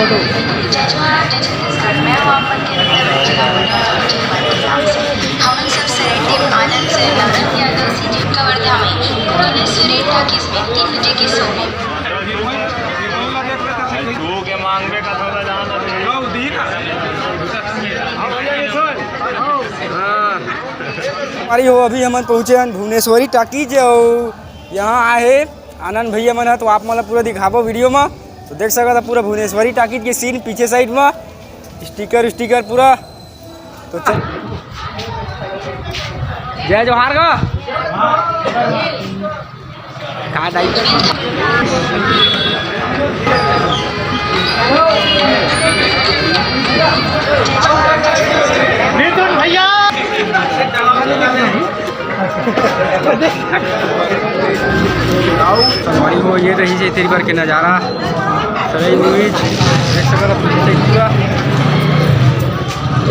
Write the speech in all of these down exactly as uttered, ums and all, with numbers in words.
जय जोहार, जय छत्तीसगढ़। मैं हूं आप मन के मित्र रंजना मणि। हमन सब सरेंडी आनंद से नवरत्न यादव से कवर्धा में भुवनेश्वरी टॉकीज में तीन बजे के शो में। अरे हो, अभी हमन पहुंचे हन भुवनेश्वरी टॉकीज, अउ यहां आए हे आनंद भैया मन ह, तो आप मन ला पूरा दिखाबो वीडियो म। तो देख सकत ह पूरा भुवनेश्वरी टॉकीज के सीन पीछे साइड म, स्टिकर स्टिकर पूरा। तो चल, जय जोहार गा। का डाइट? मिथुन भैया। आओ, संगवारी हो, ये रही जे तेरी बार के नज़ारा। सराय मूवीज देख सकत हो पीछे से पूरा।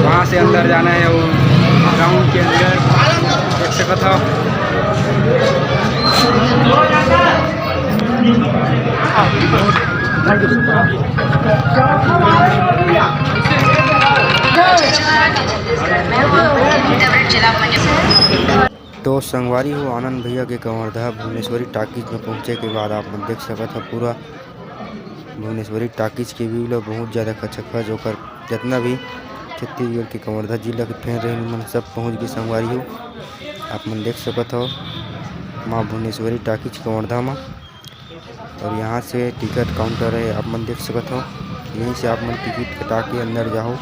वहाँ से अंदर जाना है, वो ग्राउंड के अंदर देख सकत हो। तो संगवारी हो, आनंद भैया के कवर्धा भुवनेश्वरी टॉकीज में पहुंचे के बाद आप मन देख सकत हो पूरा भुवनेश्वरी टॉकीज के व्यू ला। बहुत ज़्यादा खचाखच, ओकर जितना भी छत्तीसगढ़ के कवर्धा जिला के फैन रहे, मन सब पहुंच गए संगवारी हो। आप मन देख सकत हो माँ भुवनेश्वरी टॉकीज कवर्धा में। और यहाँ से टिकट काउंटर है, आप मन देख सकत हो, यहीं से आप मन टिकट कटा के अंदर जाओ।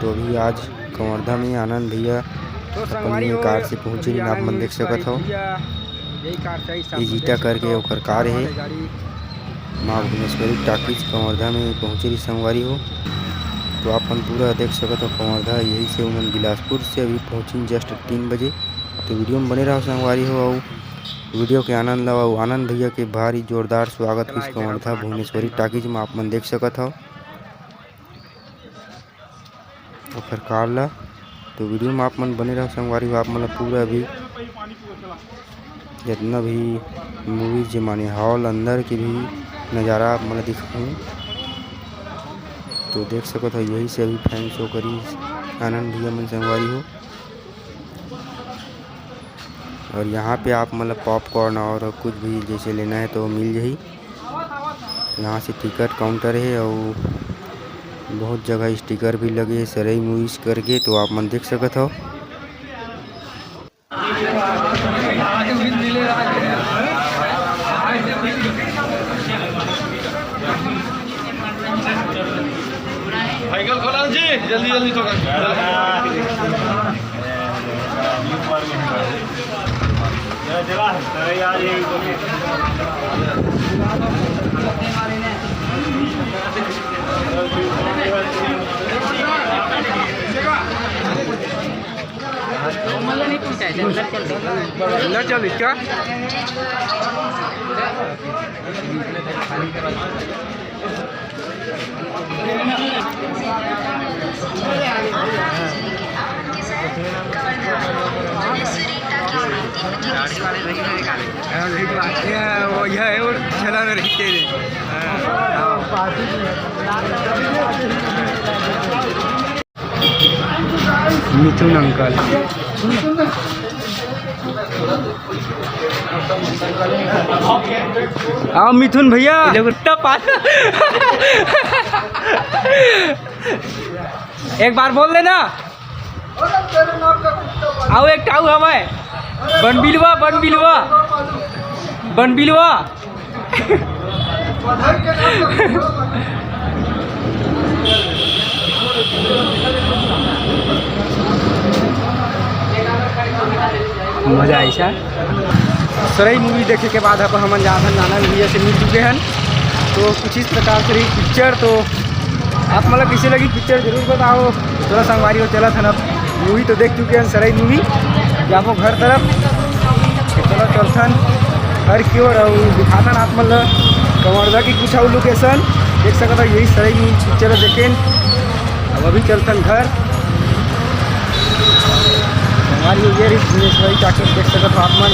तो अभी आज कवर्धा में आनंद भैया तो अपन संगवारी ये हो, कार से पहुँचे अभी रहिन, आप आनंद मन देख भैया सकत हो। भैया, यही कार से आई, ये जीटा करके ओकर कार है। माँ भुवनेश्वरी टॉकीज कवर्धा में पहुँचे रहिन संगवारी हो। तो आप मन पूरा देख सकत हो कवर्धा, यही से उमन बिलासपुर से अभी पहुँचिन just तीन बजे। तो वीडियो में बने रहो संगवारी हो, अउ वीडियो के आनंद लो। अउ आनंद भैया के भारी जोरदार स्वागत इस कवर्धा भुवनेश्वरी टॉकीज में आप मन देख सकत हो ओकर कार ला। तो वीडियो में आप मन बने रहो संगवारी हो, आप मन ला पूरा भी जितना भी मूवीज जे माने हॉल अंदर के भी नज़ारा आप मन ला दिखाऊँ। तो देख सकत हो, यही से अभी फैन शो करी आनंद भैया मन संगवारी हो। और यहाँ पे आप मतलब पॉपकॉर्न और कुछ भी जैसे लेना है तो मिल जाही। यहाँ से टिकट काउंटर है और बहुत जगह स्टिकर भी लगे है सरई मूवीज करके, तो आप मन देख सकत हो। साइकिल खोला जी, जल्दी जल्दी तो। अंदर चल इसका। वो यह है, वो छला में रहते हैं। मिथुन अंकल। आओ मिथुन भैया। एक बार बोल देना। आओ एक टाऊ हवय। बनबिलवा, बनबिलवा। बनबिलवा। मजा आई सा। सरई मूवी देखे के बाद अब हमन जात हन, नाना भैया से मिल चुके हन। तो कुछ इस प्रकार से रही पिक्चर। तो आप मन ला कइसे लगी पिक्चर, जरूर बताओ। थोड़ा संगवारी हो चलत हन, अब मूवी तो देख चुके हन, सरई मूवी। जाबो घर तरफ। तो चलो चलथन घर की ओर, अउ दिखाथन आप मन ला कवर्धा की कुछ अउ लोकेशन। देख सकत हो, यही सरई मूवी पिक्चर देखेन। अब अभी चलथन घर। हमारी ये रही भुवनेश्वरी टॉकीज, देख सकत हो आप मन।